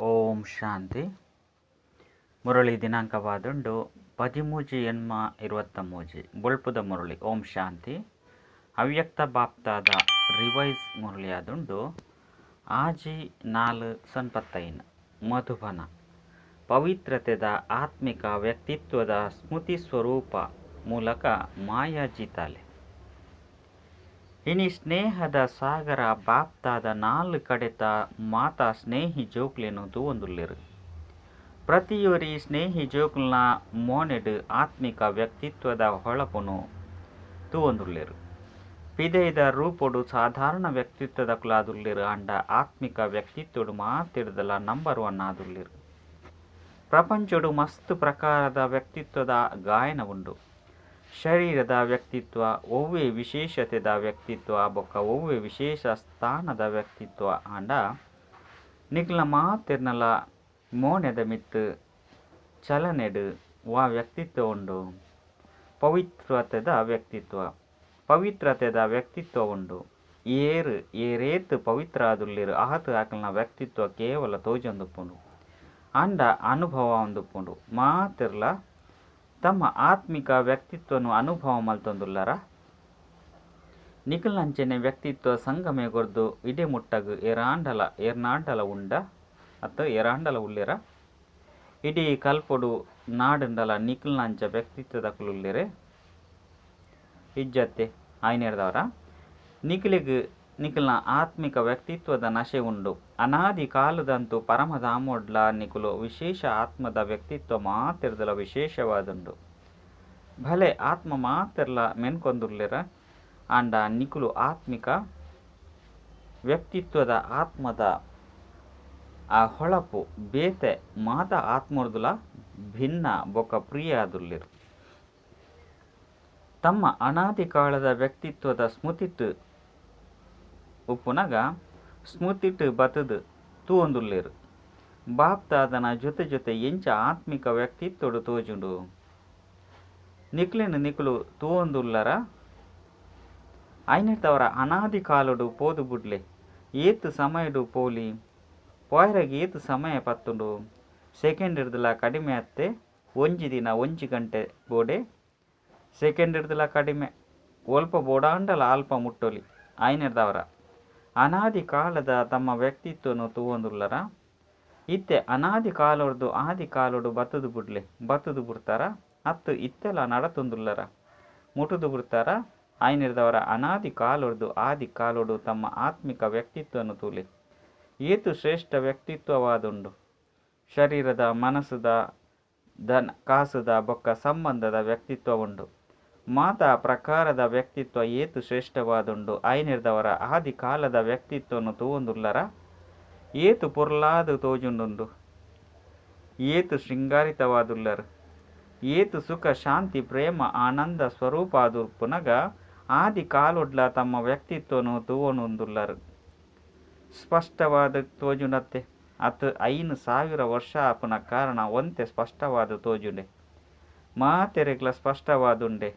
ಓಂ ಶಾಂತಿ. ಮುರಳಿ ದಿನಾಂಕವಾದುಂಡು 13/8/23. ಬೊಳ್ಪುದ ಮುರಳಿ. ಓಂ ಶಾಂತಿ. ಅವ್ಯಕ್ತ ಬಾಪ್ತಾದ ರಿವೈಸ್ ಮುರಳಿಯಾದುಂಡು 6/4/95. ಮಧುಬನ ಪವಿತ್ರತೆದ ಆತ್ಮಿಕ ವ್ಯಕ್ತಿತ್ವದ ಸ್ಮೃತಿ ಸ್ವರೂಪ ಮೂಲಕ ಮಾಯಾಜಿತಾಲೆ. ಇನಿ ಸ್ನೇಹದ ಸಾಗರ ಬಾಪ್ತಾದ ನಾಲ್ ಕಡೆತ ಮಾತಾ ಸ್ನೇಹಿ ಜೋಕ್ಲೆನು ತೂವೊಂದುಲ್ಲೆರು. ಪ್ರತಿಯೊರಿ ಸ್ನೇಹಿ ಜೋಕ್ಲನ ಮೋನೆಡ್ ಆತ್ಮಿಕ ವ್ಯಕ್ತಿತ್ವದ ಹೊಳಪುನು ತೂವೊಂದುಲ್ಲೆರು. ಪಿದೈದ ರೂಪೊಡು ಸಾಧಾರಣ ವ್ಯಕ್ತಿತ್ವದ ಕುಲಾದುಲ್ಲೆರು ಆಂಡ ಆತ್ಮಿಕ ವ್ಯಕ್ತಿತ್ವಡು ಮಾತಿರ್ದಲ ನಂಬರ್ 1 ಆದುಲ್ಲೆರು. ಪ್ರಪಂಚಡು ಮಸ್ತ್ ಪ್ರಕಾರದ ವ್ಯಕ್ತಿತ್ವದ ಗಾಯನ ಉಂಡು. ಶರೀರದ ವ್ಯಕ್ತಿತ್ವ, ಒವ್ವೆ ವಿಶೇಷತೆದ ವ್ಯಕ್ತಿತ್ವ ಬೊಕ್ಕ ಒವ್ವೆ ವಿಶೇಷ ಸ್ಥಾನದ ವ್ಯಕ್ತಿತ್ವ ಆಂಡ ನಿಕ್ಲ ಮಾತಿರ್ನಲ ಮೋನೆದ ಮಿತ್ತು ಚಲನೆಡು ವಾ ವ್ಯಕ್ತಿತ್ವ ಉಂಡು. ಪವಿತ್ರತೆದ ವ್ಯಕ್ತಿತ್ವ, ಪವಿತ್ರತೆದ ವ್ಯಕ್ತಿತ್ವ ಉಂಡು. ಏರು ಏರೇತ್ ಪವಿತ್ರ ಆದುಲ್ಲೆರು ಆತು ಆಕಲ್ನ ವ್ಯಕ್ತಿತ್ವ ಕೇವಲ ತೋಜೊಂದುಪ್ಪುಂಡು ಆಂಡ ಅನುಭವ ಒಂದುಪ್ಪುಂಡು. ಮಾತಿರ್ಲ ತಮ್ಮ ಆತ್ಮಿಕ ವ್ಯಕ್ತಿತ್ವನು ಅನುಭವ ಮಲ್ತೊಂದುಲ್ಲರ. ನಿಖಿಲ್ನಂಚನೆ ವ್ಯಕ್ತಿತ್ವ ಸಂಗಮೆ ಕೊರ್ದು ಇಡೆ ಮುಟ್ಟಗು ಏರಾಂಡಲ ಏರ್ನಾಂಡಲ ಉಂಡ ಅತ್ತ ಏರಾಂಡಲ ಉಲ್ಲೆರ. ಇಡೀ ಕಲ್ಪೊಡು ನಾಡುಂಡಲ ನಿಖಿಲ್ನಂಚ ವ್ಯಕ್ತಿತ್ವದ ಕುಲುಲ್ಲೆರೆ ಇಜ್ಜತ್ತೆ ಆಯ್ನೇರ್ದವರ. ನಿಖಿಲಿಗ್ ನಿಖಿಲ್ನ ಆತ್ಮಿಕ ವ್ಯಕ್ತಿತ್ವದ ನಶೆ ಉಂಡು. ಅನಾದಿ ಕಾಲದಂತೂ ಪರಮಧಾಮೋಡ್ಲ ನಿಕುಲು ವಿಶೇಷ ಆತ್ಮದ ವ್ಯಕ್ತಿತ್ವ ಮಾತಿರ್ದಲ ವಿಶೇಷವಾದುಂಡು. ಭಲೆ ಆತ್ಮ ಮಾತಿರ್ಲ ಮೆನ್ಕೊಂದುಲ್ಲೆರ ಆಂಡ ನಿಕುಲು ಆತ್ಮಿಕ ವ್ಯಕ್ತಿತ್ವದ ಆತ್ಮದ ಆ ಹೊಳಪು ಬೇತೆ ಮಾತ ಆತ್ಮರ್ದುಲ ಭಿನ್ನ ಬೊಕ ಪ್ರಿಯ ಆದುಲ್ಲೆರು. ತಮ್ಮ ಅನಾದಿ ಕಾಲದ ವ್ಯಕ್ತಿತ್ವದ ಸ್ಮೃತಿಟ್ ಉಪ್ಪುನಗ ಸ್ಮೃತಿಟ್ ಬತುದು ತೂವೊಂದುಲ್ಲೆರು. ಬಾಪ್ತಾದನ ಜೊತೆ ಜೊತೆ ಎಂಚ ಆತ್ಮಿಕ ವ್ಯಕ್ತಿತ್ವಡು ತೋಜುಂಡು. ನಿಕ್ಲೆನು ನಿಕುಲು ತೂವೊಂದುಲ್ಲರ. ಐನೆತ್ತವರ ಅನಾದಿ ಕಾಲಡು ಪೋದು ಬುಡ್ಲೆ ಏತ್ ಸಮಯಡು ಪೋಲಿ ಪೋಯರಗೆ ಏತ್ ಸಮಯ ಪತ್ತುಂಡು. ಸೆಕೆಂಡ್ ಇರ್ದಲ ಕಡಿಮೆ ಅತ್ತೆ. ಒಂಜಿ ದಿನ ಒಂಜಿ ಗಂಟೆ ಬೋಡೆ ಸೆಕೆಂಡ್ ಇರ್ದಲ ಕಡಿಮೆ ಒಲ್ಪ ಬೋಡಾಂಡಲ ಅಲ್ಪ ಮುಟ್ಟೊಲಿ. ಐನೆರ್ದವರ ಅನಾದಿ ಕಾಲದ ತಮ್ಮ ವ್ಯಕ್ತಿತ್ವನು ತೂವೊಂದುಲ್ಲರ. ಇತ್ತೆ ಅನಾದಿ ಕಾಲೊರ್ದು ಆದಿ ಕಾಲೊಡು ಬತ್ತುದು ಬುಡ್ಲೆ ಬತ್ತುದು ಬುಡ್ತಾರ ಅತ್ತು ಇತ್ತೆಲ ನಡತೊಂದುಲ್ಲರ ಮುಟುದು ಬುಡ್ತಾರ. ಐನೆರ್ದವರ ಅನಾದಿ ಕಾಲೊರ್ದು ಆದಿ ಕಾಲೊಡು ತಮ್ಮ ಆತ್ಮಿಕ ವ್ಯಕ್ತಿತ್ವನು ತೂಲೆ. ಏತು ಶ್ರೇಷ್ಠ ವ್ಯಕ್ತಿತ್ವವಾದುಂಡು. ಶರೀರದ ಮನಸ್ಸುದ ಧನ ಕಾಸುದ ಬೊಕ್ಕ ಸಂಬಂಧದ ವ್ಯಕ್ತಿತ್ವ ಉಂಡು. ಮಾತಾ ಪ್ರಕಾರದ ವ್ಯಕ್ತಿತ್ವ ಏತು ಶ್ರೇಷ್ಠವಾದುಂಡು. ಐನೆರ್ದವರ ಆದಿ ಕಾಲದ ವ್ಯಕ್ತಿತ್ವನು ತೂವೊಂದುಲ್ಲರ. ಏತು ಪೊರ್ಲಾದು ತೋಜುಂಡುಂಡು. ಏತು ಶೃಂಗಾರಿತವಾದುಲ್ಲರು. ಏತು ಸುಖ ಶಾಂತಿ ಪ್ರೇಮ ಆನಂದ ಸ್ವರೂಪಾದುಪ್ಪುನಗ ಆದಿ ಕಾಲೊಡ್ಲ ತಮ್ಮ ವ್ಯಕ್ತಿತ್ವನು ತೂವೊಂದುಲ್ಲರು. ಸ್ಪಷ್ಟವಾದ ತೋಜುಂಡತ್ತೆ. ಅತ್ 5000 ವರ್ಷ ಆಪುನ ಕಾರಣ ಒಂತೆ ಸ್ಪಷ್ಟವಾದ ತೋಜುಂಡೆ. ಮಾತೆರೆಗ್ಲ ಸ್ಪಷ್ಟವಾದುಂಡೆ.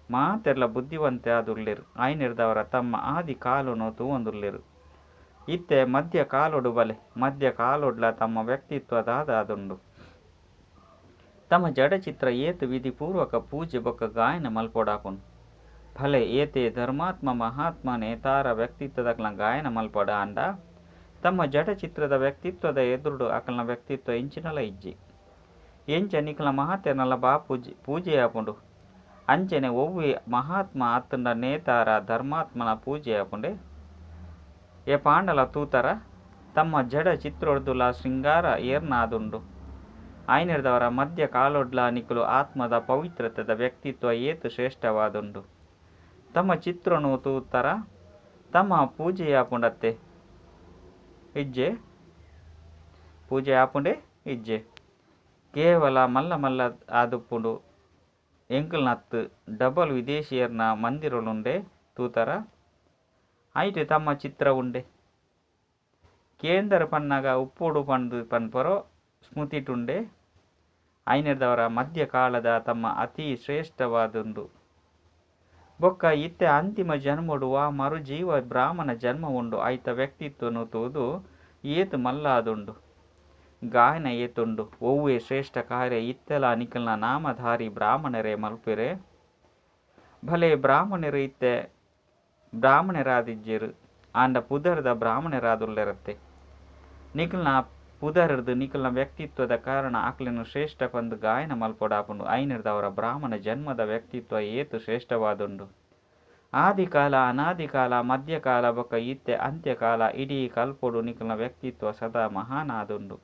ಮಾತೆರ್ಲ ಬುದ್ಧಿವಂತೆ ಆದುಲ್ಲೆರು. ಐನೆರ್ದವರ ತಮ್ಮ ಆದಿ ಕಾಲನು ತೂವೊಂದುಲ್ಲೆರು. ಇತ್ತೆ ಮಧ್ಯ ಕಾಲೊಡು ಬಲೆ ಮಧ್ಯ ಕಾಲೊಡ್ಲ ತಮ್ಮ ವ್ಯಕ್ತಿತ್ವದಾದ ಆದುಂಡು. ತಮ್ಮ ಜಡಚಿತ್ರ ಏತು ವಿಧಿಪೂರ್ವಕ ಪೂಜೆ ಬೊಕ್ಕ ಗಾಯನ ಮಲ್ಪೊಡಾಪುಂಡು. ಭಲೆ ಏತೆ ಧರ್ಮಾತ್ಮ ಮಹಾತ್ಮ ನೇತಾರ ವ್ಯಕ್ತಿತ್ವದಕ್ಲ ಗಾಯನ ಮಲ್ಪಡ ಆಂಡ ತಮ್ಮ ಜಡಚಿತ್ರದ ವ್ಯಕ್ತಿತ್ವದ ಎದುರುಡು ಅಕಲ್ನ ವ್ಯಕ್ತಿತ್ವ ಎಂಚಿನಲ ಇಜ್ಜಿ. ಎಂಚ ನಿಖಲ ಮಹಾತೆರ್ನಲ ಬಾ ಪೂಜೆ ಪೂಜೆ ಆಪುಂಡು. ಅಂಚನೆ ಒವ್ವೆ ಮಹಾತ್ಮ ಅತ್ತಂಡ ನೇತಾರ ಧರ್ಮಾತ್ಮನ ಪೂಜೆ ಆಪುಂಡೆ. ಏ ಪಾಂಡಲ ತೂತರ ತಮ್ಮ ಜಡ ಚಿತ್ರೊರ್ದುಲ ಶೃಂಗಾರ ಏರ್ನಾದುಂಡು. ಐನೆರ್ದವರ ಮಧ್ಯ ಕಾಲೊಡ್ಲ ನಿಕುಲು ಆತ್ಮದ ಪವಿತ್ರತೆದ ವ್ಯಕ್ತಿತ್ವ ಏತು ಶ್ರೇಷ್ಠವಾದುಂಡು. ತಮ್ಮ ಚಿತ್ರನು ತೂತರ ತಮ್ಮ ಪೂಜೆ ಆಪುಂಡತ್ತೆ ಇಜ್ಜೆ. ಪೂಜೆ ಆಪುಂಡೆ ಇಜ್ಜೆ. ಕೇವಲ ಮಲ್ಲ ಮಲ್ಲ ಆದುಪ್ಪುಂಡು. ಎಂಕಲ್ನತ್ತು ಡಬಲ್ ವಿದೇಶಿಯರ್ನ ಮಂದಿರೊಲುಂಡೆ ತೂತರ. ಐಟ್ ತಮ್ಮ ಚಿತ್ರ ಉಂಡೆ. ಕೇಂದ್ರ ಪನ್ನಾಗ ಉಪ್ಪುಡು ಪಂದು ಪನ್ಪರೋ ಸ್ಮೃತಿಟುಂಡೆ. ಐನೆರ್ದವರ ಮಧ್ಯ ಕಾಲದ ತಮ್ಮ ಅತಿ ಶ್ರೇಷ್ಠವಾದುಂಡು. ಬೊಕ್ಕ ಇತ್ತೆ ಅಂತಿಮ ಜನ್ಮಡು ವಾ ಮರುಜೀವ ಬ್ರಾಹ್ಮಣ ಜನ್ಮ ಉಂಡು. ಐತ ವ್ಯಕ್ತಿತ್ವನು ತೂದು ಏತು ಮಲ್ಲಾದುಂಡು. ಗಾಯನ ಏತುಂಡು. ಒವ್ವೆ ಶ್ರೇಷ್ಠ ಕಾರ್ಯ ಇತ್ತೆಲ ನಿಕಲ್ನ ನಾಮಧಾರಿ ಬ್ರಾಹ್ಮಣರೇ ಮಲ್ಪೆರೆ. ಭಲೆ ಬ್ರಾಹ್ಮಣರು ಇತ್ತೆ ಬ್ರಾಹ್ಮಣರಾದಿಜ್ಜೆರು ಆಂಡ ಪುದರ್ದ ಬ್ರಾಹ್ಮಣರಾದುಲ್ಲೆರತ್ತೆ. ನಿಕಲ್ನ ಪುದರ್ದು ನಿಕಲ್ನ ವ್ಯಕ್ತಿತ್ವದ ಕಾರಣ ಅಕ್ಲೆನ ಶ್ರೇಷ್ಠ ಪಂದ್ ಗಾಯನ ಮಲ್ಪೊಡಾಪುಂಡು. ಐನಿರ್ದವರ ಬ್ರಾಹ್ಮಣ ಜನ್ಮದ ವ್ಯಕ್ತಿತ್ವ ಏತು ಶ್ರೇಷ್ಠವಾದುಂಡು. ಆದಿಕಾಲ ಅನಾದಿಕಾಲ ಮಧ್ಯಕಾಲ ಬೊಕ್ಕ ಇತ್ತೆ ಅಂತ್ಯಕಾಲ ಇಡೀ ಕಲ್ಪೊಡು ನಿಕಲ್ನ ವ್ಯಕ್ತಿತ್ವ ಸದಾ ಮಹಾನಾದುಂಡು.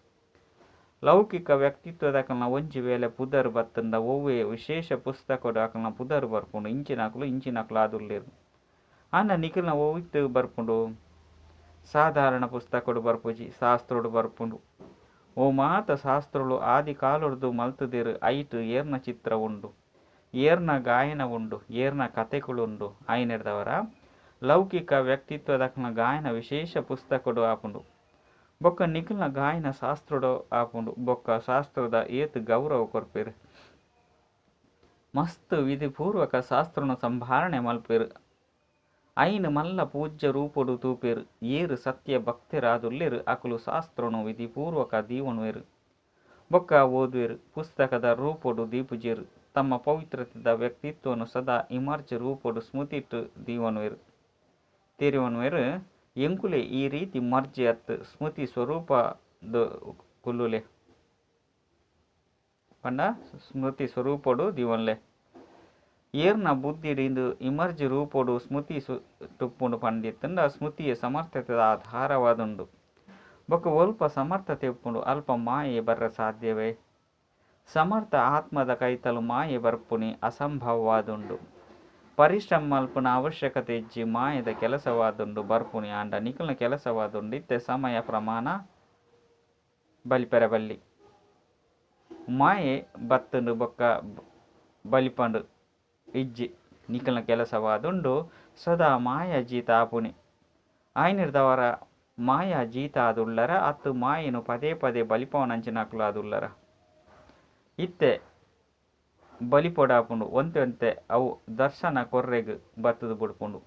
ಲೌಕಿಕ ವ್ಯಕ್ತಿತ್ವದಕಲ್ನ ಒಂಜಿ ವೇಳೆ ಪುದರ್ ಬತ್ತುಂಡ ಒವ್ವೆ ವಿಶೇಷ ಪುಸ್ತಕಡು ಅಕಲ್ನ ಪುದರ್ ಬರ್ಪುಂಡು. ಇಂಚಿನಕುಲು ಇಂಚಿನಕುಲು ಆದುಲ್ಲೆರ್. ಆಂಡ ನಿಕಲ್ನ ಒಯ್ತು ಬರ್ಪುಂಡು? ಸಾಧಾರಣ ಪುಸ್ತಕಡು ಬರ್ಪುಜಿ, ಶಾಸ್ತ್ರಡು ಬರ್ಪುಂಡು. ಓ ಮಾತ ಶಾಸ್ತ್ರಲು ಆದಿ ಕಾಲೊರ್ದು ಮಲ್ತುದೆರ್. ಐಟ್ ಏರ್ನ ಚಿತ್ರ ಉಂಡು, ಏರ್ನ ಗಾಯನ ಉಂಡು, ಏರ್ನ ಕತೆಕುಲುಂಡು. ಐನಿರ್ದವರ ಲೌಕಿಕ ವ್ಯಕ್ತಿತ್ವದಕಲ್ನ ಗಾಯನ ವಿಶೇಷ ಪುಸ್ತಕಡು ಆಪುಂಡು. ಬೊಕ್ಕ ನಿಕಲ್ನ ಗಾಯನ ಶಾಸ್ತ್ರಡು ಆಪುಂಡು. ಬೊಕ್ಕ ಶಾಸ್ತ್ರದ ಏತ್ ಗೌರವ ಕೊರ್ಪೆರ್. ಮಸ್ತ್ ವಿಧಿಪೂರ್ವಕ ಶಾಸ್ತ್ರನು ಸಂಭಾರಣೆ ಮಲ್ಪೆರ್. ಐನ್ ಮಲ್ಲ ಪೂಜ್ಯ ರೂಪೊಡು ತೂಪೆರ್. ಏರ್ ಸತ್ಯ ಭಕ್ತೆರಾದುಲ್ಲೆರ್ ಅಕುಲು ಶಾಸ್ತ್ರನು ವಿಧಿಪೂರ್ವಕ ದೀವೊನುವೆರ್ ಬೊಕ್ಕ ಓದುವೆರ್. ಪುಸ್ತಕದ ರೂಪೊಡು ದೀಪುಜೆರ್. ತಮ್ಮ ಪವಿತ್ರತೆದ ವ್ಯಕ್ತಿತ್ವನು ಸದಾ ಇಮರ್ಜ್ ರೂಪೊಡು ಸ್ಮೃತಿಟ್ ದೀವೊನುವೆರ್. ತೆರಿಯೊನುವೆರ್ ಎಂಕುಲೇ ಈ ರೀತಿ ಮರ್ಜಿ ಅತ್ ಸ್ಮೃತಿ ಸ್ವರೂಪ ಕುಲ್ಲುಲೆ ಪಂಡ ಸ್ಮೃತಿ ಸ್ವರೂಪೊಡು ದೀವೊನ್ಲೆ. ಏರ್ನ ಬುದ್ಧಿಡ್ ಇಂದು ಇಮರ್ಜಿ ರೂಪೊಡು ಸ್ಮೃತಿ ತುಪ್ಪುಂಡು ಪಂದಿತ್ತುಂಡ ಸ್ಮೃತಿಯ ಸಮರ್ಥತೆದ ಆಧಾರವಾದುಂಡು. ಬೊಕ್ಕ ಒಲ್ಪ ಸಮರ್ಥತೆ ಉಪ್ಪುಂಡು ಅಲ್ಪ ಮಾಯೆ ಬರ್ರ ಸಾಧ್ಯವೇ? ಸಮರ್ಥ ಆತ್ಮದ ಕೈತಲು ಮಾಯೆ ಬರ್ಪುನಿ ಅಸಂಭವವಾದುಂಡು. ಪರಿಶ್ರಮ ಮಲ್ಪುನ ಅವಶ್ಯಕತೆ ಇಜ್ಜಿ. ಮಾಯೆದ ಕೆಲಸವಾದುಂಡು ಬರ್ಪುನಿ ಆಂಡ ನಿಕಲ್ನ ಕೆಲಸವಾದುಂಡು ಇತ್ತೆ ಸಮಯ ಪ್ರಮಾಣ ಬಲಿಪೆರ ಬಲ್ಲಿ. ಮಾಯೆ ಬತ್ತುಂಡು ಬೊಕ್ಕ ಬಲಿಪಂಡು ಇಜ್ಜಿ. ನಿಕಲ್ನ ಕೆಲಸವಾದುಂಡು ಸದಾ ಮಾಯ ಜೀತ ಆಪುನಿ. ಐನಿರ್ದವರ ಮಾಯಾ ಜೀತ ಆದುಲ್ಲರ ಅತ್ತು ಮಾಯೆನು ಪದೇ ಪದೇ ಬಲಿಪವನಂಚಿನಕುಲು ಆದುಲ್ಲರ. ಇತ್ತೆ ಬಲಿಪೊಡಾಪುಂಡು ಒಂತೆ ಒಂತೆ ಅವು ದರ್ಶನ ಕೊರ್ರೆಗ್ ಬತ್ತುದು ಬುಡ್ಪುಂಡು.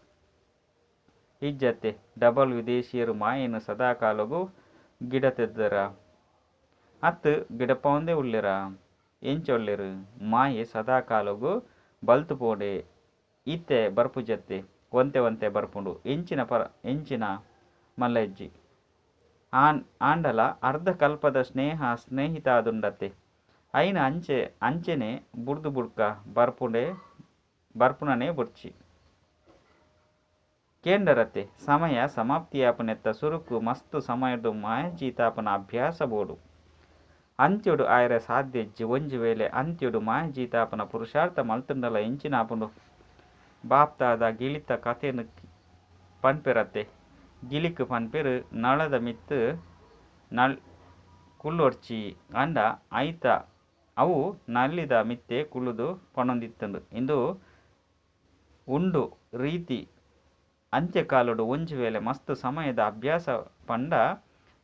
ಇಜ್ಜತ್ತೆ ಡಬಲ್ ವಿದೇಶಿಯರು ಮಾಯೆನು ಸದಾ ಕಾಲೊಗು ಗಿಡತೆದರ ಅತ್ತು ಗಿಡಪವಂದೇ ಉಲ್ಲೆರ? ಎಂಚೊಲ್ಲೆರು ಮಾಯೆ ಸದಾ ಕಾಲೊಗು ಬಲ್ತು ಪೋಡೆ ಇತ್ತೆ ಬರ್ಪುಜತ್ತೆ ಒಂತೆ ಒಂತೆ ಬರ್ಪುಂಡು. ಎಂಚಿನ ಪರ ಎಂಚಿನ ಮಲ್ಲ ಇಜ್ಜಿ. ಆಂಡಲ ಅರ್ಧ ಕಲ್ಪದ ಸ್ನೇಹ ಸ್ನೇಹಿತಾದುಂಡತ್ತೆ. ಐನ ಅಂಚೆ ಅಂಚೆನೆ ಬುಡ್ದು ಬುಡ್ಕ ಬರ್ಪುಂಡೆ ಬರ್ಪುನನೇ ಬುಡ್ಚಿ. ಕೇಂಡರತ್ತೆ ಸಮಯ ಸಮಾಪ್ತಿಯಾಪುನೆತ್ತ ಸುರುಕು ಮಸ್ತ್ ಸಮಯಡು ಮಾಯಜೀತಾಪನ ಅಭ್ಯಾಸ ಬೋಡು. ಅಂತ್ಯಡು ಆಯರೆ ಸಾಧ್ಯ ಇಜ್ಜಿ. ಒಂಜಿ ವೇಳೆ ಅಂತ್ಯಡು ಮಾಯಜೀತಾಪನ ಪುರುಷಾರ್ಥ ಮಲ್ತುಂಡಲ ಎಂಚಿನಾಪುಂಡು? ಬಾಪ್ತಾದ ಗಿಳಿತ ಕತೆನು ಪನ್ಪೆರತ್ತೆ. ಗಿಳಿಕ್ ಪನ್ಪೆರ್ ನಳದ ಮಿತ್ತು ನಳ್ ಕುಲ್ಲೊಡ್ಚಿ ಆಂಡ ಐತ ಅವು ನಳ್ಳಿದ ಮಿತ್ತೆ ಕುಲ್ಲುದು ಪನೊಂದಿತ್ತುಂಡು. ಇಂದು ಉಂಡು ರೀತಿ ಅಂತ್ಯಕಾಲೊಡು ಒಂಜಿ ವೇಳೆ ಮಸ್ತ್ ಸಮಯದ ಅಭ್ಯಾಸ ಪಂಡ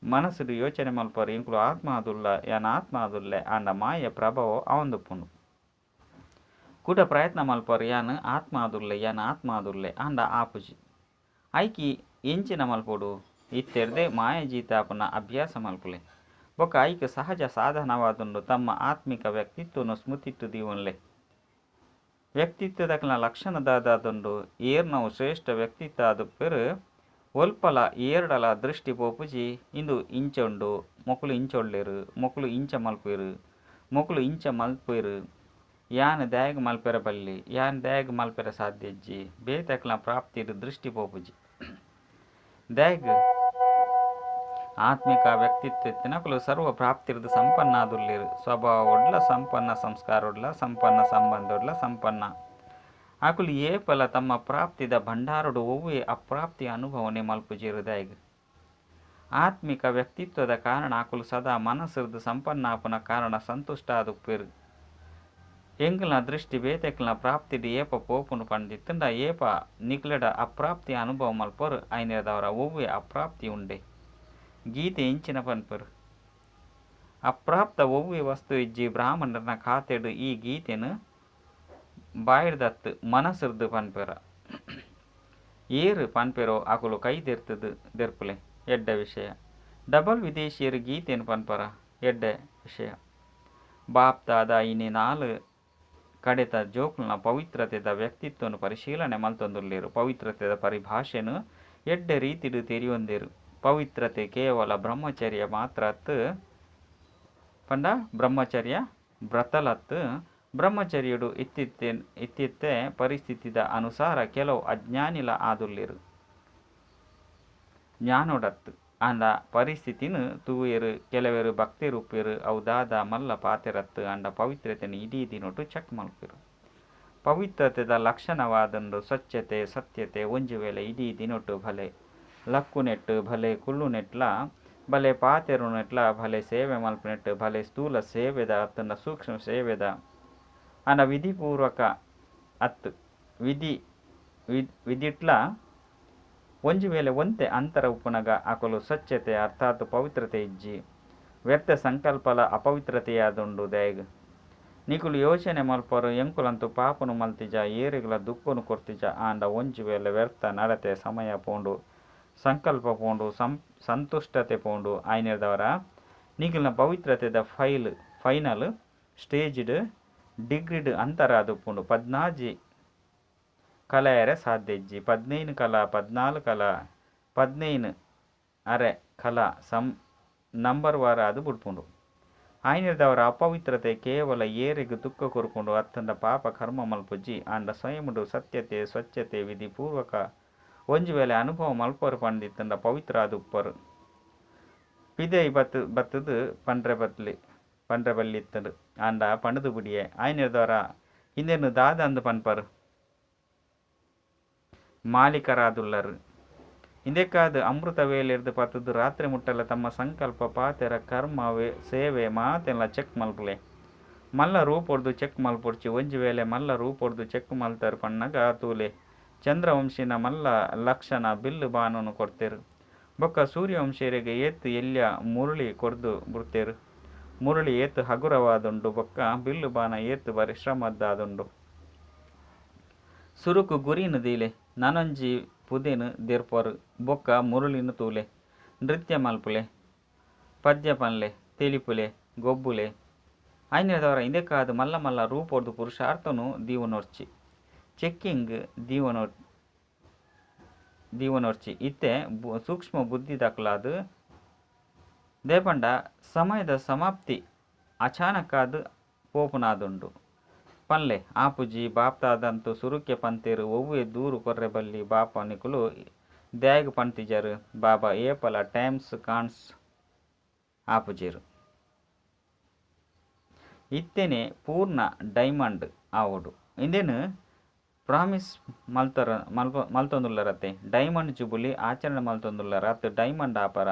ಮನಸ್ಸುಡು ಯೋಚನೆ ಮಲ್ಪರು ಎಂಕುಲು ಆತ್ಮ ಆದುಲ್ಲ ಯಾನ್ ಆತ್ಮ ಆದುಲ್ಲೆ ಆಂಡ ಮಾಯ ಪ್ರಭಾವ ಆವೊಂದುಪ್ಪುಂಡು. ಕುಡ ಪ್ರಯತ್ನ ಮಲ್ಪರು ಯಾನ್ ಆತ್ಮ ಆದುಲ್ಲೆ ಯಾನ್ ಆತ್ಮ ಆದುಲ್ಲೆ ಆಂಡ ಆಪುಜಿ. ಐಕಿ ಎಂಚಿನ ಮಲ್ಪೊಡು? ಇತ್ತೆರ್ದೆ ಮಾಯಜೀತಾಪನ ಅಭ್ಯಾಸ ಮಲ್ಪುಲೆ. ಬೊಕ್ಕ ಐಕ್ ಸಹಜ ಸಾಧನವಾದುಂಡು ತಮ್ಮ ಆತ್ಮಿಕ ವ್ಯಕ್ತಿತ್ವನು ಸ್ಮೃತಿಟ್ಟು ದೀವೊನ್ಲೆ. ವ್ಯಕ್ತಿತ್ವದಕಲ್ನ ಲಕ್ಷಣ ದಾದಾದುಂಡು? ಏರ್ನವು ಶ್ರೇಷ್ಠ ವ್ಯಕ್ತಿತ್ವ ಆದುಪ್ಪೆರು ಒಲ್ಪಲ ಏರ್ಡಲ ದೃಷ್ಟಿ ಪೋಪುಜಿ. ಇಂದು ಇಂಚೊಂಡು ಮೊಕುಲು ಇಂಚೊಳ್ಳೆರು ಮೊಕುಲು ಇಂಚ ಮಲ್ಪೆರು ಮೊಕುಲು ಇಂಚ ಮಲ್ಪೆರು ಯಾನ್ ದಾಯೆಗ್ ಮಲ್ಪೆರ ಬಲ್ಲಿ ಯಾನ್ ದಾಯೆಗ್ ಮಲ್ಪೆರ ಸಾಧ್ಯ ಇಜ್ಜಿ. ಬೇತೆಕ್ಲ ಪ್ರಾಪ್ತಿಡ್ ದೃಷ್ಟಿ ಪೋಪುಜಿ. ದಾಯೆಗ್ ಆತ್ಮಿಕ ವ್ಯಕ್ತಿತ್ವ ಇತ್ತಿನಕುಲು ಸರ್ವ ಪ್ರಾಪ್ತಿರ್ದು ಸಂಪನ್ನ ಆದುಲ್ಲೆರು. ಸ್ವಭಾವೊಡ್ಲ ಸಂಪನ್ನ, ಸಂಸ್ಕಾರೊಡ್ಲ ಸಂಪನ್ನ, ಸಂಬಂಧೊಡ್ಲ ಸಂಪನ್ನ. ಅಕುಲು ಏಪಲ ತಮ್ಮ ಪ್ರಾಪ್ತಿದ ಭಂಡಾರಡು ಒವ್ವೆ ಅಪ್ರಾಪ್ತಿ ಅನುಭವನೆ ಮಲ್ಪುಜೆರು. ದಾಯೆಗ್ ಆತ್ಮಿಕ ವ್ಯಕ್ತಿತ್ವದ ಕಾರಣ ಅಕುಲು ಸದಾ ಮನಸ್ಸುರ್ದು ಸಂಪನ್ನ ಆಪುನ ಕಾರಣ ಸಂತುಷ್ಟ ಆದುಪ್ಪೆರು. ಎಂಕಲ್ನ ದೃಷ್ಟಿ ಬೇತೆಕ್ಲನ ಪ್ರಾಪ್ತಿಡ್ ಏಪ ಪೋಪುಂಡು ಪಂದಿತ್ತುಂಡ ಏಪ ನಿಕ್ಲೆಡ ಅಪ್ರಾಪ್ತಿ ಅನುಭವ ಮಲ್ಪರು. ಐನಿರ್ದವರ ಒವ್ವೆ ಅಪ್ರಾಪ್ತಿ ಉಂಡೆ. ಗೀತೆ ಎಂಚಿನ ಪನ್ಪೆರು? ಅಪ್ರಾಪ್ತ ಒವ್ವೆ ವಸ್ತು ಇಜ್ಜಿ. ಬ್ರಾಹ್ಮಣರನ ಖಾತೆಡು ಈ ಗೀತೆನು ಬಾಯಿಡ್ದತ್ತು ಮನಸ್ಸುರ್ದು ಪನ್ಪೆರ. ಏರು ಪನ್ಪೆರೋ ಅಕುಲು ಕೈ ದೆರ್ತುದು ದೆರ್ಪುಲೆ. ಎಡ್ಡ ವಿಷಯ. ಡಬಲ್ ವಿದೇಶಿಯರು ಗೀತೆನು ಪನ್ಪರ. ಎಡ್ಡೆ ವಿಷಯ. ಬಾಪ್ದಾದ ಇನಿ 4 ಕಡೆತ ಜೋಕುಲ್ನ ಪವಿತ್ರತೆದ ವ್ಯಕ್ತಿತ್ವನು ಪರಿಶೀಲನೆ ಮಲ್ತೊಂದುಲ್ಲೆರ್. ಪವಿತ್ರತೆದ ಪರಿಭಾಷೆನು ಎಡ್ಡೆ ರೀತಿಡ್ ತೆರಿಯೊಂದೆರ್. ಪವಿತ್ರತೆ ಕೇವಲ ಬ್ರಹ್ಮಚರ್ಯ ಮಾತ್ರ ಅತ್ತು ಪಂಡ ಬ್ರಹ್ಮಚರ್ಯ ವ್ರತಲತ್ತು. ಬ್ರಹ್ಮಚರ್ಯಡು ಇತ್ತಿತ್ತೆ ಪರಿಸ್ಥಿತಿದ ಅನುಸಾರ ಕೆಲವು ಅಜ್ಞಾನಿಲ ಆದುಲ್ಲೆರ್, ಜ್ಞಾನೋಡತ್ತು. ಆಂಡ ಪರಿಸ್ಥಿತಿನ ತೂಯೆರ್ ಕೆಲವರು ಭಕ್ತಿರುಪ್ಪೆರ್, ಅವು ದಾದ ಮಲ್ಲ ಪಾತೆರತ್ತು. ಆಂಡ ಪವಿತ್ರತೆನ ಇಡೀ ದಿನೊಟು ಚೆಕ್ ಮಲ್ಪೆರು. ಪವಿತ್ರತೆದ ಲಕ್ಷಣವಾದುಂಡು ಸ್ವಚ್ಛತೆ ಸತ್ಯತೆ. ಒಂಜಿ ವೇಳೆ ಇಡೀ ದಿನೊಟು ಭಲೆ ಲಕ್ಕುನೆಟ್ಟು ಭಲೆ ಕುಲ್ಲುನೆಟ್ಲ ಭಲೆ ಪಾತೆರುನೆಟ್ಲ ಭಲೆ ಸೇವೆ ಮಲ್ಪುನೆಟ್ಟು ಭಲೆ ಸ್ಥೂಲ ಸೇವೆದ ಅತ್ತಂಡ ಸೂಕ್ಷ್ಮ ಸೇವೆದ ಆಂಡ ವಿಧಿಪೂರ್ವಕ ಅತ್ತು ವಿಧಿ ವಿಧಿಟ್ಲ ಒಂಜಿ ವೇಳೆ ಒಂತೆ ಅಂತರ ಉಪ್ಪುನಗ ಅಕಲು ಸ್ವಚ್ಛತೆ ಅರ್ಥಾತ್ ಪವಿತ್ರತೆ ಇಜ್ಜಿ. ವ್ಯರ್ಥ ಸಂಕಲ್ಪಲ ಅಪವಿತ್ರತೆಯಾದುಂಡು. ದಯಗ್ ನಿಕುಲು ಯೋಚನೆ ಮಲ್ಪರು ಎಂಕುಲಂತೂ ಪಾಪನು ಮಲ್ತಿಜ, ಏರೆಗ್ಲ ದುಃಖನು ಕೊರ್ತಿಜ. ಆಂಡ ಒಂಜಿ ವೇಳೆ ವ್ಯರ್ಥ ನಡತೆ ಸಮಯ ಪೋಂಡು, ಸಂಕಲ್ಪ ಪೋಂಡು, ಸಂತುಷ್ಟತೆ ಪೋಂಡು. ಆಯ್ನೆರ್ದವರ ನಿಕುಲ್ನ ಪವಿತ್ರತೆದ ಫೈನಲ್ ಸ್ಟೇಜ್ಡ್ ಡಿಗ್ರಿಡ್ ಅಂತರ ಆದುಪ್ಪುಂಡು. 14 ಕಲ ಎರೆ ಸಾಧ್ಯ ಇಜ್ಜಿ. 15 ಕಲ, 14 ಕಲ, 15 ಅರೆ ಕಲ ಸಂ ನಂಬರ್ ವಾರ ಅದು ಬುಡ್ಪುಂಡು. ಆಯ್ನೆರ್ದವರ ಅಪವಿತ್ರತೆ ಕೇವಲ ಏರೆಗ್ ದುಃಖ ಕೊರ್ಪುಂಡು ಅತ್ತಂಡ ಪಾಪ ಕರ್ಮ ಮಲ್ಪುಜಿ. ಆಂಡ ಸ್ವಯಂಡು ಸತ್ಯತೆ ಸ್ವಚ್ಛತೆ ವಿಧಿಪೂರ್ವಕ ಒಂಜಿ ವೇಳೆ ಅನುಭವ ಮಲ್ಪರು ಪಂಡಿತ್ತಂಡ ಪವಿತ್ರ ಆದುಪ್ಪರು. ಪಿದೈ ಬತ್ತದು ಪಂಡ್ರೆ ಬತ್ಲಿ ಪಂಡ್ರೆ ಬಲ್ಲಿ ಇತ್ತಂಡು ಆಂಡ ಪಂಡದು ಬಿಡಿಯೆ. ಆಯ್ನೆರ್ದವರ ಹಿಂದೆನು ದಾದ ಅಂದು ಪನ್ಪರು ಮಾಲೀಕರಾದುಲ್ಲರು. ಇಂದೆಕ್ಕಾದ ಅಮೃತ ವೇಳೆರ್ದು ಪತ್ತದು ರಾತ್ರಿ ಮುಟ್ಟಲ ತಮ್ಮ ಸಂಕಲ್ಪ ಪಾತೆರ ಕರ್ಮ ಸೇವೆ ಮಾತೆಲ್ಲ ಚೆಕ್ ಮಲ್ಪುಲೆ. ಮಲ್ಲ ರೂಪೊರ್ದು ಚೆಕ್ ಮಲ್ಪೊಡ್ಚಿ. ಒಂಜಿ ವೇಳೆ ಮಲ್ಲ ರೂಪೊರ್ದು ಚೆಕ್ ಮಲ್ತರು ಪಣ್ಣಗ ತೂಲೆ ಚಂದ್ರವಂಶಿನ ಮಲ್ಲ ಲಕ್ಷಣ ಬಿಲ್ಲು ಬಾಣನು ಕೊಡ್ತೇರು. ಬೊಕ್ಕ ಸೂರ್ಯವಂಶೀಯರಿಗೆ ಏತ್ ಎಲ್ಯ ಮುರುಳಿ ಕೊರ್ದು ಬುಡ್ತೇರು. ಮುರುಳಿ ಏತ್ ಹಗುರವಾದುಂಡು ಬೊಕ್ಕ ಬಿಲ್ಲು ಬಾಣ ಏತ್ ಪರಿಶ್ರಮದ್ದಾದುಂಡು. ಸುರುಕು ಗುರಿನು ದೀಲೆ ನನೊಂಜಿ ಪುದೆನು ದೆರ್ಪರು ಬೊಕ್ಕ ಮುರುಳಿನ ತೂಲೆ ನೃತ್ಯ ಮಲ್ಪುಲೆ ಪದ್ಯ ಪನ್ಲೆ ತೆಲಿಪುಲೆ ಗೊಬ್ಬುಲೆ. ಆಯ್ನೆರ್ದವರ ಇಂದೆಕ್ಕಾದ ಮಲ್ಲ ಮಲ್ಲ ರೂಪೊರ್ದು ಪುರುಷಾರ್ಥನು ದೀವನೊರ್ಚಿ ಚೆಕ್ಕಿಂಗ್ ದೀವನೊರ್ಚಿ. ಇತ್ತೆ ಸೂಕ್ಷ್ಮ ಬುದ್ಧಿ ದಾಖಲಾದ ದೇಪಂಡ ಸಮಯದ ಸಮಾಪ್ತಿ ಅಚಾನಕ್ಕಾದ ಪೋಪುನಾದುಂಡು. ಪನ್ಲೆ ಆಪುಜಿ ಬಾಪ್ತಾದಂತು ಸುರುಕೆ ಪಂತೇರು ಒವ್ವೆ ದೂರು ಕೊರ್ರೆ ಬಲ್ಲಿ ಬಾಪ ನಿಕುಲು ದ್ಯಾಗ್ ಪಂತಿಜರು ಬಾಬಾ ಏಪಲ ಟೈಮ್ಸ್ ಕಾನ್ಸ್ ಆಪುಜೆರು. ಇತ್ತೇನೆ ಪೂರ್ಣ ಡೈಮಂಡ್ ಆವೊಡು ಇಂದೇನು ಪ್ರಾಮಿಸ್ ಮಲ್ತರ ಮಲ್ತೊಂದುಲ್ಲರತ್ತೆ. ಡೈಮಂಡ್ ಜುಬುಲಿ ಆಚರಣೆ ಮಲ್ತೊಂದುಲ್ಲರ ಅತ್ತು ಡೈಮಂಡ್ ಆಪರ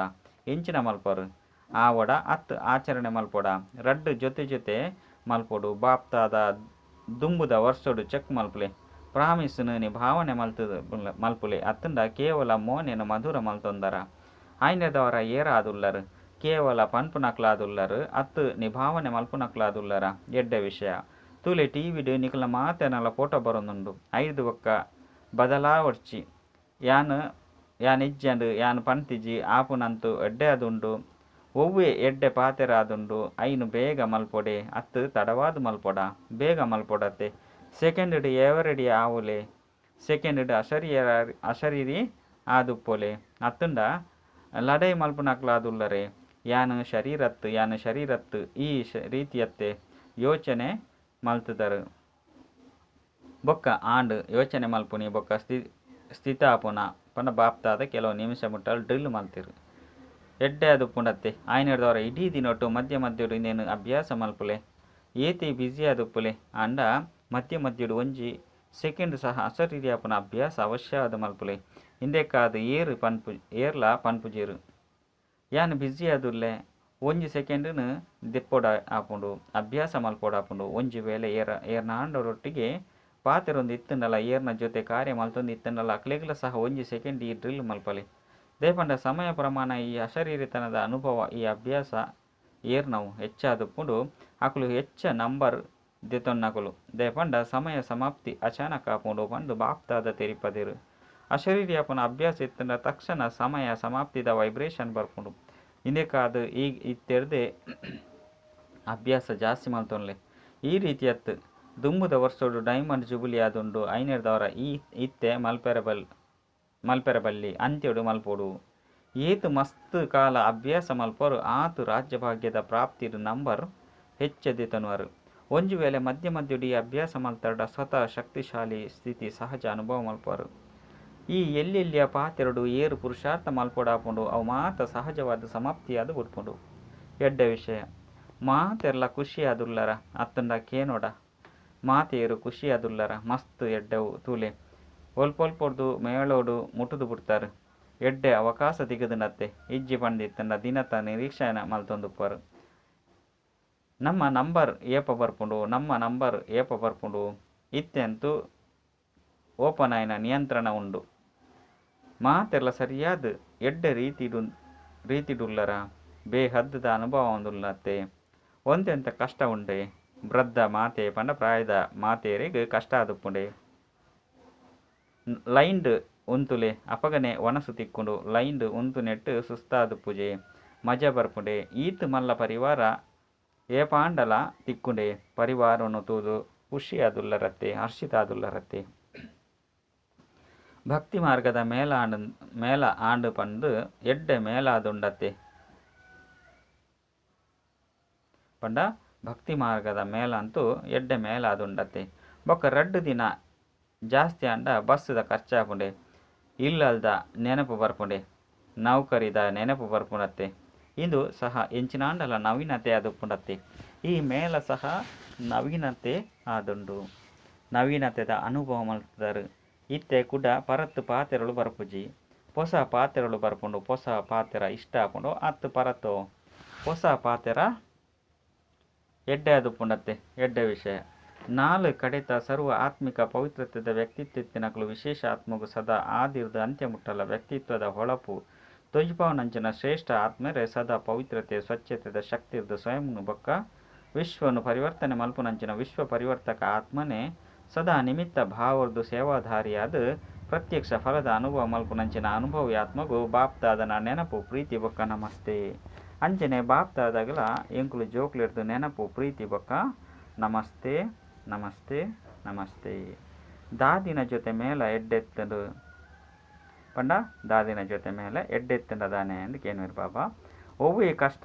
ಎಂಚಿನ ಮಲ್ಪರು ಆವಡ ಅತ್ತು ಆಚರಣೆ ಮಲ್ಪೊಡ ರಡ್ಡು ಜೊತೆ ಜೊತೆ ಮಲ್ಪೊಡು. ಬಾಪ್ತಾದ ದುಂಬುದ ವರ್ಷಡು ಚೆಕ್ ಮಲ್ಪುಲೆ ಪ್ರಾಮಿಸ್ನು ನಿಭಾವನೆ ಮಲ್ಪುಲೆ ಅತ್ತಂಡ ಕೇವಲ ಮೋನೆನು ಮಧುರ ಮಲ್ತೊಂದರ. ಆಯ್ನೆದವರ ಏರಾದುಲ್ಲರು ಕೇವಲ ಪನ್ಪುನಕ್ಲಾದುಲ್ಲರು ಅತ್ತು ನಿಭಾವನೆ ಮಲ್ಪುನಕ್ಲಾದುಲ್ಲರ. ಎಡ್ಡೆ ವಿಷಯ ತೂಲೆ ಟಿವಿಡ್ ನಿಕುಲ್ನ ಮಾತೆನಲ ಫೋಟೋ ಬರೋದುಂಡು. ಐದು ಬೊಕ್ಕ ಬದಲಾವಡ್ಚಿ ಯಾನ್ ಯಾನಿಜ್ಜಂಡು ಯಾನ್ ಪಂತಿಜಿ ಆಪುನಂತು ಎಡ್ಡೆ ಆದುಂಡು. ಒವ್ವೆ ಎಡ್ಡೆ ಪಾತೆರಾದುಂಡು ಐನು ಬೇಗ ಮಲ್ಪೊಡೆ ಅತ್ತು ತಡವಾದ ಮಲ್ಪೊಡ ಬೇಗ ಮಲ್ಪೊಡತ್ತೆ. ಸೆಕೆಂಡ್ ಎವರೆಡಿ ಆವುಲೆ ಸೆಕೆಂಡ್ ಅಶರೀರಿ ಆದುಪ್ಪೊಲೆ ಅತ್ತಂಡ ಲಡೈ ಮಲ್ಪುನಕ್ಲಾದುಲ್ಲರೆ. ಯಾನ್ ಶರೀರತ್ತು ಯಾನ್ ಶರೀರತ್ತು ಈ ರೀತಿಯತ್ತೆ ಯೋಚನೆ ಮಲ್ತದರು. ಬೊಕ್ಕ ಆಂಡ್ ಯೋಚನೆ ಮಲ್ಪುನಿ ಬೊಕ್ಕ ಸ್ಥಿತಾಪುನ ಪಂಡ ಬಾಪ್ತಾದ ಕೆಲವು ನಿಮಿಷ ಮುಟ್ಟಲು ಡ್ರಿಲ್ ಮಲ್ತಿರು ಎಡ್ಡೆ ಆದುಪ್ಪುಂಡತ್ತೆ. ಆಯ್ನೆರ್ದವರ ಇಡೀ ದಿನೊಟ್ಟು ಮಧ್ಯ ಮಧ್ಯಡು ಇನ್ನೇನು ಅಭ್ಯಾಸ ಮಲ್ಪುಲೆ ಏತಿ ಬ್ಯುಸಿ ಆದುಪ್ಪುಲೆ. ಆಂಡ ಮಧ್ಯ ಮಧ್ಯಡು ಒಂಜಿ ಸೆಕೆಂಡ್ ಸಹ ಅಶರೀರಿಯಾಪುನ ಅಭ್ಯಾಸ ಅವಶ್ಯವಾದ ಮಲ್ಪುಲೆ. ಇಂದೆಕ್ಕಾದ ಏರು ಪನ್ಪು ಏರ್ಲ ಪನ್ಪುಜೇರು ಯಾನ್ ಬ್ಯುಸಿ ಆದುಲ್ಲೆ ಒಂಜಿ ಸೆಕೆಂಡ್ನು ದೆಪ್ಪೊಡ ಆಪುಂಡು ಅಭ್ಯಾಸ ಮಲ್ಪೊಡಾಪುಂಡು. ಒಂಜಿ ವೇಳೆ ಏರ್ನಾಂಡರೊಟ್ಟಿಗೆ ಪಾತೆರೊಂದು ಇತ್ತಂಡಲ ಏರ್ನ ಜೊತೆ ಕಾರ್ಯ ಮಲ್ತೊಂದು ಇತ್ತಂಡಲ ಅಕ್ಲೆಗ್ಲ ಸಹ ಒಂಜಿ ಸೆಕೆಂಡ್ ಈ ಡ್ರಿಲ್ ಮಲ್ಪಲೆ. ದೇಪಂಡ ಸಮಯ ಪ್ರಮಾಣ ಈ ಅಶರೀರಿತನದ ಅನುಭವ ಈ ಅಭ್ಯಾಸ ಏರ್ನವು ಹೆಚ್ಚಾದುಪ್ಪುಂಡು. ಅಕುಲು ಹೆಚ್ಚ ನಂಬರ್ ದೆತೊನ್ನಕುಲು ದೇಪಂಡ ಸಮಯ ಸಮಾಪ್ತಿ ಅಚಾನಕ್ ಆಪುಂಡು ಪಂದು ಬಾಪ್ತಾದ ತೆರಿಪದಿರು. ಅಶರೀರಿಯಾಪುನ ಅಭ್ಯಾಸ ಇತ್ತಂಡ ತಕ್ಷಣ ಸಮಯ ಸಮಾಪ್ತಿದ ವೈಬ್ರೇಷನ್ ಬರ್ಪುಂಡು. ಇಂದೆಕಾದ ಈ ಇತ್ತೆರ್ದೆ ಅಭ್ಯಾಸ ಜಾಸ್ತಿ ಮಲ್ತೊನ್ಲೆ. ಈ ರೀತಿಯತ್ತು ದುಂಬುದ ವರ್ಷೊಡು ಡೈಮಂಡ್ ಜುಬುಲಿ ಆದುಂಡು ಐನೆರ್ದಾವರ ಈ ಇತ್ತೆ ಮಲ್ಪೆರೆ ಬಲ್ಲಿ ಅಂತ್ಯಡು ಮಲ್ಪೊಡು. ಏತ್ ಮಸ್ತ್ ಕಾಲ ಅಭ್ಯಾಸ ಮಲ್ಪರು ಆತ್ ರಾಜ್ಯಭಾಗ್ಯದ ಪ್ರಾಪ್ತಿಡ್ ನಂಬರ್ ಹೆಚ್ಚ ದೆತೊನುವರು. ಒಂಜಿ ವೇಳೆ ಮಧ್ಯ ಮಧ್ಯಡು ಈ ಅಭ್ಯಾಸ ಮಲ್ತರ್ಡ ಸ್ವತಃ ಶಕ್ತಿಶಾಲಿ ಸ್ಥಿತಿ ಸಹಜ ಅನುಭವ ಮಲ್ಪರು. ಈ ಎಲ್ಯೆಲ್ಯ ಪಾತೆರಡು ಏರು ಪುರುಷಾರ್ಥ ಮಲ್ಪೊಡಾಪುಂಡು ಅವು ಮಾತ ಸಹಜವಾದ ಸಮಾಪ್ತಿಯಾದ ಬುಡ್ಪುಂಡು. ಎಡ್ಡೆ ವಿಷಯ ಮಾತೆರ್ಲ ಖುಷಿಯಾದುಲ್ಲರ ಅತ್ತಂಡ ಕೇನೋಡ ಮಾತೆಯರು ಖುಷಿಯಾದುಲ್ಲರ ಮಸ್ತ್ ಎಡ್ಡೆವು ತೂಲೆ ಒಲ್ಪೊಲ್ಪೊರ್ದು ಮೇಳೋಡು ಮುಟುದು ಬುಡ್ತಾರೆ ಎಡ್ಡೆ ಅವಕಾಶ ತಿಗದಂಡತ್ತೆ ಇಜ್ಜಿ ಪಂಡಿತ್ತಂಡ ದಿನತ ನಿರೀಕ್ಷಣೆ ಮಲ್ತೊಂದುಪ್ಪರು. ನಮ್ಮ ನಂಬರ್ ಏಪ ಬರ್ಪುಂಡು ನಮ್ಮ ನಂಬರ್ ಏಪ ಬರ್ಪುಂಡು ಇತ್ತೆಂತೂ ಓಪನಾಯನ ನಿಯಂತ್ರಣ ಉಂಡು. ಮಾತೆರ್ಲ ಸರಿಯಾದ ಎಡ್ಡೆ ರೀತಿಡುಲ್ಲರ ಬೇಹದ್ದದ ಅನುಭವ ಒಂದುಲ್ಲತ್ತೆ. ಒಂದೆಂತ ಕಷ್ಟ ಉಂಡೆ ವೃದ್ಧ ಮಾತೆ ಪಂಡ ಪ್ರಾಯದ ಮಾತೆಯರಿಗೆ ಕಷ್ಟ ಆದುಪ್ಪುಂಡೆ. ಲೈನ್ಡ್ ಉಂತುಲೆ ಅಪಗನೆ ವನಸು ತಿಕ್ಕೊಂಡು ಲೈನ್ಡ್ ಉಂತು ನೆಟ್ಟು ಸುಸ್ತಾದುಪ್ಪುಜೆ ಮಜಾ ಬರ್ಪುಂಡೆ. ಈತ್ ಮಲ್ಲ ಪರಿವಾರ ಏಪಾಂಡಲ ತಿಕ್ಕುಂಡೆ ಪರಿವಾರನು ತೂದು ಖುಷಿಯಾದುಲ್ಲರತ್ತೆ ಹರ್ಷಿತಾದುಲ್ಲರತ್ತೆ. ಭಕ್ತಿ ಮಾರ್ಗದ ಮೇಲ ಆಂಡು ಪಂದು ಎಡ್ಡೆ ಮೇಲಾದುಂಡತ್ತೆ ಪಂಡ ಭಕ್ತಿ ಮಾರ್ಗದ ಮೇಲಂತೂ ಎಡ್ಡೆ ಮೇಲಾದುಂಡತ್ತೆ. ಬೊಕ್ಕ ರಡ್ಡು ದಿನ ಜಾಸ್ತಿ ಅಂಡ ಬಸ್ಸುದ ಖರ್ಚಾಪುಂಡೆ ಇಲ್ಲಲ್ದ ನೆನಪು ಬರ್ಪುಂಡೆ ನೌಕರಿದ ನೆನಪು ಬರ್ಪುಂಡತ್ತೆ. ಇಂದು ಸಹ ಎಂಚಿನಾಂಡಲ ನವೀನತೆ ಆದುಪ್ಪುಂಡತ್ತೆ. ಈ ಮೇಲ ಸಹ ನವೀನತೆ ಆದುಂಡು ನವೀನತೆದ ಅನುಭವ ಮಲ್ತದಾರು. ಇತ್ತೆ ಕುಡ ಪರತ್ತು ಪಾತೆರಳು ಬರ್ಪುಜಿ ಹೊಸ ಪಾತೆರಳು ಬರ್ಪುಂಡು ಹೊಸ ಪಾತೆರ ಇಷ್ಟ ಆಪುಂಡು ಅತ್ತು ಪರತ್ತು ಹೊಸ ಪಾತೆರ ಎಡ್ಡೆ ಆದುಪ್ಪುಂಡತ್ತೆ. ಎಡ್ಡೆ ವಿಷಯ ನಾಲು ಕಡೆತ ಸರ್ವ ಆತ್ಮಿಕ ಪವಿತ್ರತೆದ ವ್ಯಕ್ತಿತ್ವತ್ತಿನಕಲು ವಿಶೇಷ ಆತ್ಮಗು ಸದಾ ಆದಿರ್ದು ಅಂತ್ಯ ಮುಟ್ಟಲ ವ್ಯಕ್ತಿತ್ವದ ಹೊಳಪು ತೊಜ್ಪಾವನಂಚಿನ ಶ್ರೇಷ್ಠ ಆತ್ಮರೆ ಸದಾ ಪವಿತ್ರತೆ ಸ್ವಚ್ಛತೆದ ಶಕ್ತಿರ್ದು ಸ್ವಯಂ ಬೊಕ್ಕ ವಿಶ್ವನು ಪರಿವರ್ತನೆ ಮಲ್ಪುನಂಚಿನ ವಿಶ್ವ ಪರಿವರ್ತಕ ಆತ್ಮನೇ ಸದಾ ನಿಮಿತ್ತ ಭಾವರ್ದು ಸೇವಾಧಾರಿಯಾದ ಪ್ರತ್ಯಕ್ಷ ಫಲದ ಅನುಭವ ಮಲ್ಪುನಂಚಿನ ಅನುಭವಿ ಆತ್ಮಗು ಬಾಪ್ದಾದನ ನೆನಪು ಪ್ರೀತಿ ಬೊಕ್ಕ ನಮಸ್ತೆ. ಅಂಚನೆ ಬಾಪ್ದಾದಾಗಲ ಎಂಕುಲು ಜೋಕ್ಲಿರ್ದು ನೆನಪು ಪ್ರೀತಿ ಬೊಕ್ಕ ನಮಸ್ತೆ ನಮಸ್ತೆ ನಮಸ್ತೆ. ದಾದಿನ ಜೊತೆ ಮೇಲ ಎಡ್ಡೆತ್ತಂಡು ಪಂಡ ದಾದಿನ ಜೊತೆ ಮೇಲೆ ಎಡ್ಡೆತ್ತಂಡ ದಾನೆ ಅಂದ್ ಕೇನ್ವೇರು ಬಾಬಾ. ಒವ್ವೇ ಕಷ್ಟ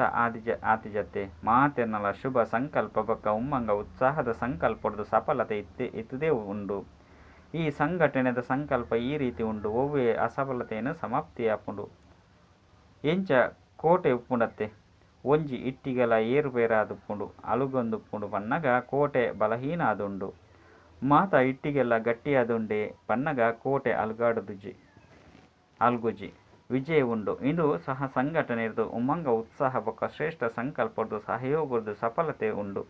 ಆತಿಜತ್ತೆ ಮಾತೆರ್ನಲ ಶುಭ ಸಂಕಲ್ಪ ಬೊಕ್ಕ ಉಮ್ಮಂಗ ಉತ್ಸಾಹದ ಸಂಕಲ್ಪದ ಸಫಲತೆ ಇತ್ತದೇ ಉಂಡು. ಈ ಸಂಘಟನೆದ ಸಂಕಲ್ಪ ಈ ರೀತಿ ಉಂಡು ಒವ್ವೇ ಅಸಫಲತೆಯನ್ನು ಸಮಾಪ್ತಿಯಾಪುಂಡು. ಎಂಚ ಕೋಟೆ ಉಪ್ಪುಂಡತ್ತೆ ಒಂಜಿ ಇಟ್ಟಿಗೆಲ ಏರುಪೇರಾದುಪ್ಪುಂಡು ಅಲುಗೊಂದುಪ್ಪುಂಡು ಪನ್ನಗ ಕೋಟೆ ಬಲಹೀನ ಆದುಂಡು. ಮಾತ ಇಟ್ಟಿಗೆಲ್ಲ ಗಟ್ಟಿಯಾದುಂಡೆ ಪನ್ನಗ ಕೋಟೆ ಅಲ್ಗುಜಿ ವಿಜಯ ಉಂಡು. ಇಂದು ಸಹ ಸಂಘಟನೆರ್ದು ಉಮ್ಮಂಗ ಉತ್ಸಾಹ ಬೊಕ್ಕ ಶ್ರೇಷ್ಠ ಸಂಕಲ್ಪದ್ದು ಸಹಯೋಗದ್ದು ಸಫಲತೆ ಉಂಡು.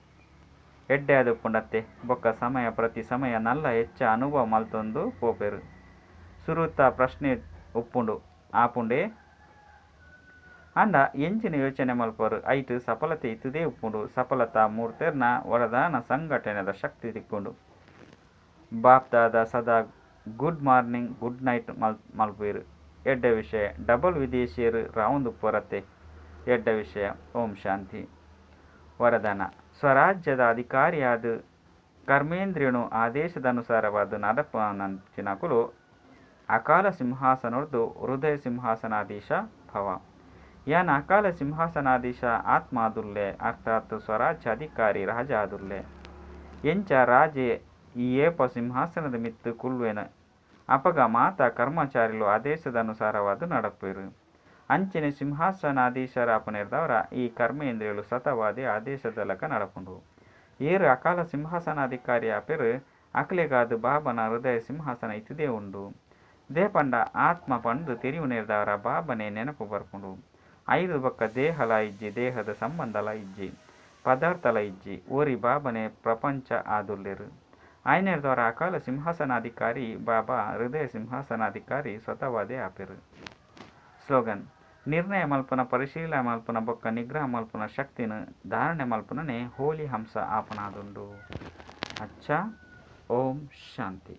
ಎಡ್ಡೆ ಆದುಪ್ಪುಂಡತ್ತೆ ಬೊಕ್ಕ ಸಮಯ ಪ್ರತಿ ಸಮಯ ನಲ್ಲ ಹೆಚ್ಚ ಅನುಭವ ಮಲ್ತೊಂದು ಪೋಪೆರು. ಸುರುತ ಪ್ರಶ್ನೆ ಉಪ್ಪುಂಡು ಆಪುಂಡೆ ಅಂಡ ಎಂಚಿನ ಯೋಚನೆ ಮಲ್ಪರು ಐಟ್ ಸಫಲತೆ ಇತ್ತದೇ ಉಪ್ಪುಂಡು. ಸಫಲತಾ ಮೂರ್ತೆರ್ನ ವರದಾನ ಸಂಘಟನೆದ ಶಕ್ತಿ ತಿಕ್ಕೊಂಡು. ಬಾಪ್ದಾದ ಸದಾ ಗುಡ್ ಮಾರ್ನಿಂಗ್ ಗುಡ್ ನೈಟ್ ಮಲ್ಪೇರು. ಎಡ್ಡೆ ವಿಷಯ ಡಬಲ್ ವಿದೇಶಿಯರು ರಾವಂದುಪ್ಪರತ್ತೆ. ಎಡ್ಡೆ ವಿಷಯ ಓಂ ಶಾಂತಿ. ವರದಾನ ಸ್ವರಾಜ್ಯದ ಅಧಿಕಾರಿಯಾದ ಕರ್ಮೇಂದ್ರಿಯನು ಆದೇಶದನುಸಾರವಾದ ನಡಪನಂಚಿನಕುಲು ಅಕಾಲ ಸಿಂಹಾಸನರ್ದು ಹೃದಯ ಸಿಂಹಾಸನಾಧೀಶ ಭವ. ಯಾನ ಅಕಾಲ ಸಿಂಹಾಸನಾಧೀಶ ಆತ್ಮಾದುಲ್ಲೆ ಅರ್ಥಾತ್ ಸ್ವರಾಜ್ಯ ಅಧಿಕಾರಿ ರಾಜ ಆದುಲ್ಲೆ. ಎಂಚ ರಾಜೆ ಈ ಏಪ ಸಿಂಹಾಸನದ ಮಿತ್ತು ಕುಲ್ವೆನ ಅಪಗ ಮಾತಾ ಕರ್ಮಚಾರಿಲು ಆದೇಶದನುಸಾರವಾದ ನಡಪೇರು. ಅಂಚನೆ ಸಿಂಹಾಸನಾಧೀಶರ ಅಪನೇರ್ದವರ ಈ ಕರ್ಮೇಂದ್ರಿಯಲು ಸತವಾದಿ ಆದೇಶದಲಕ ನಡಪುಂಡು. ಏರು ಅಕಾಲ ಸಿಂಹಾಸನಾಧಿಕಾರಿ ಆಪೇರು ಅಕ್ಲೆಗಾದು ಬಾಬನ ಹೃದಯ ಸಿಂಹಾಸನ ಇತ್ತದೇ ಉಂಡು. ದೇಪಂಡ ಆತ್ಮ ಪಂಡು ತೆರಿವು ನೇರ್ದವರ ಬಾಬನೆ ನೆನಪು ಬರ್ಪುಂಡು. ಐದು ಬೊಕ್ಕ ದೇಹಲ ಇಜ್ಜಿ ದೇಹದ ಸಂಬಂಧಲ ಇಜ್ಜಿ ಪದಾರ್ಥಲ ಇಜ್ಜಿ ಓರಿ ಬಾಬನೆ ಪ್ರಪಂಚ ಆದುಲ್ಲೆರು. ಆಯ್ನೇರ್ದವರ ಅಕಾಲ ಸಿಂಹಾಸನಾಧಿಕಾರಿ ಬಾಬಾ ಹೃದಯ ಸಿಂಹಾಸನಾಧಿಕಾರಿ ಸ್ವತವಾದೇ ಆಪೇರು. ಸ್ಲೋಗನ್ ನಿರ್ಣಯ ಮಲ್ಪನ ಪರಿಶೀಲನೆ ಮಲ್ಪನ ಬೊಕ್ಕ ನಿಗ್ರಹ ಮಲ್ಪನ ಶಕ್ತಿನ ಧಾರಣೆ ಮಲ್ಪನನೆ ಹೋಲಿ ಹಂಸ ಆಪನಾದುಂಡು. ಅಚ್ಚ ಓಂ ಶಾಂತಿ.